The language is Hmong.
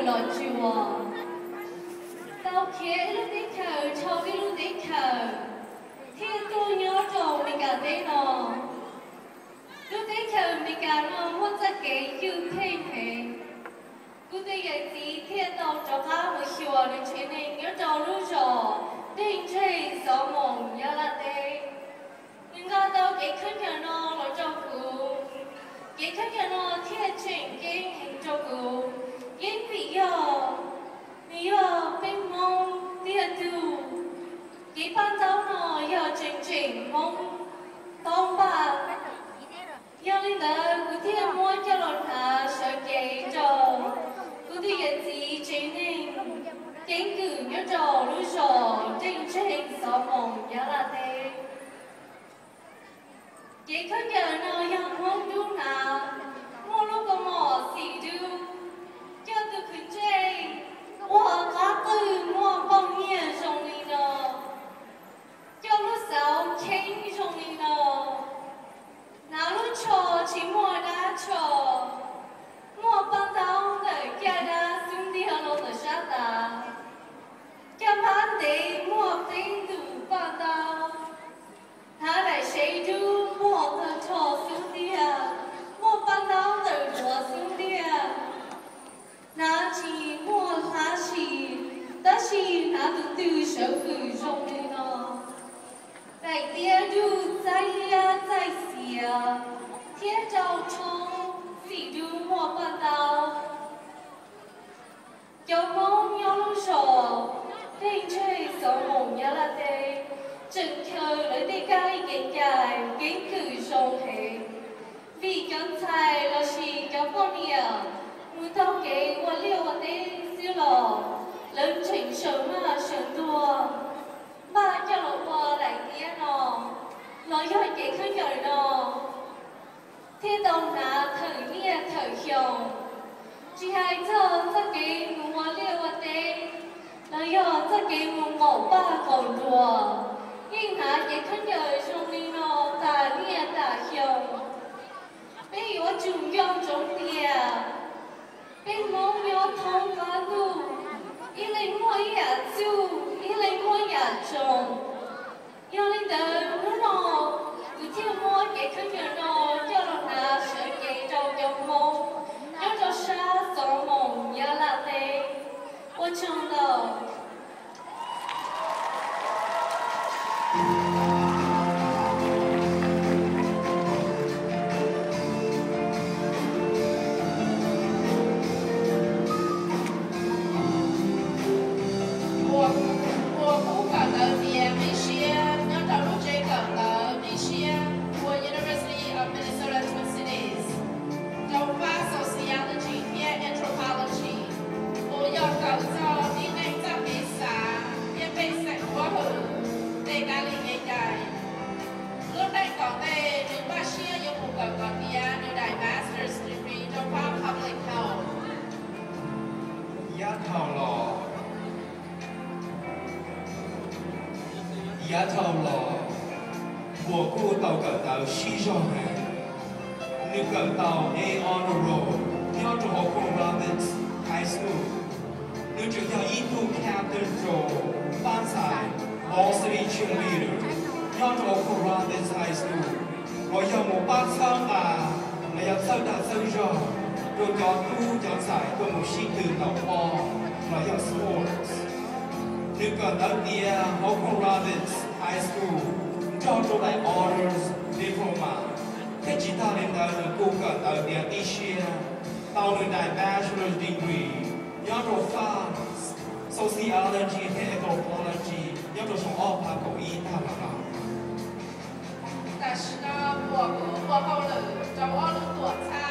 los tsuas, tau khiav ib lub teb chaws dhau ib lub teb chaws, thiaj tuaj nyob rau Amelikas teb no. Lub teb chaws Amelikas no muaj txoj kev ywj pheej heev. Kuv tus yawm txiv thiaj tau rov qab mus xyuas nws tsev neeg nyob rau lub zos Dej Ntseg, Xov Moos, Nyab Laj teb. Nws nqa tau kev khaub ncaws no los rau kuv. Kev khaub ncaws no thiaj tseem ceeb heev rau kuv, yeej vim yog nws yog peb Hmoob tiag tug. Kev paj ntaub no yog tseem tseem Hmoob paub npaj. Yog li ntawd kuv thiaj muab coj los hnav sawv cev rau kuv tus yawm txiv tsev neeg keeb kwm nyob rau lub zos Dej Ntseg, Xov Moos, Nyab Laj teb. Kev khaub ncaws no yog Hmoob dub hnav, muaj lub kaus mom xim dub, coj tus kwv ntsej ua qab qwj muaj nplooj nyiaj zoo li no, coj lub xauv cheeb zoo li no, hnav lub tsho tsis muaj dab tsho, muaj paj ntaub ntawm caj dab xub ntiag los ntawm sab tav, caj npab ntev muaj peb ntus paj ntaub, hnav daim sev dub muaj tag nrho xub ntiag, muaj paj ntaub ntawm duav xub ntiag. Hnav tsis muaj hlab si, tab sis hnav tus twg sawv fwm zoo li no. Daim tiab dub txaij liab txaij xiav, thiab rau tshoob xim dub muaj paj ntaub. Cov Hmoob nyob lub zos Dej Ntseg, Xov Moos, Nyab Laj teb tseem chaw lawv tej kab li kev cai keeb kwm zoo heev, vim cov ntxhais lossis cov poj niam mus taug kev ua liaj ua teb xwb los lawv tseem sawv maj sawv ntuag, npaj coj los ua daim tiab no los yog kev khaub ncaws no, thiaj tau hnav thawm niaj thawm xyoo. Tsis hais txog txoj kev mus ua liaj ua teb los yog txoj kev mus nqaum paj nqaum nruas, yeej hnav kev khaub ncaws zoo li no tas niaj tas xyoo. Peb yuav tsum nco ntsoov tias peb Hmoob nyob thoob qab ntuj, ib leeg muaj ib yam txuj, ib leeg muaj ib yam tsoos. Yog li ntawd hnub no kuv thiaj muab kev khaub ncaws no coj los hnav sawv cev rau cov Hmoob nyob rau sab Xov Moos, Nyab Laj teb. Ua tsaug ntau. Uas kuv kawm ntawv tiav nqi siab nyob rau lub tsev kawm ntawv nqi siab uas University of Minnesota Twin Cities, rau fab Sociology thiab Anthropology, uas yog kawm txog tib neeg txoj kev xav thiab pej xeem huab hwm tej kab li kev cai. Lub neej tom ntej nws npaj siab yuav mus kawm kom tiav nws daim Master's degree rau fab Public Health. Yav dhau los, yav dhau los, Npuas kuj tau kawm ntawv sib zog heev. Nws kawm tau A Honor Roll nyob rau hauv Coral Rapids High School. Nws tseem yog ib tug captain rau pab ntxhais varsity cheerleader nyob rau hauv Coral Rapids High School, uas yog mus pab txhawb nqa los yog txhawb dag txhawb zog rau cov tub cov ntxhais tuaj mus sib tw ntaus pob los yog sports. Nws kawm ntawv tiav hauv Coral Rapids High School nrog rau daim Honors Diploma, thiab tsis tag li ntawd nws kuj kawm ntawv tiav nqi siab tau nws daim Bachelor's Degree nyob rau fab Sociology thiab Anthropology nyob rau xyoo ob phav kaum ib tag los no. Tam sim no Npuas kuj ua hauj lwm rau ob lub tuam txhab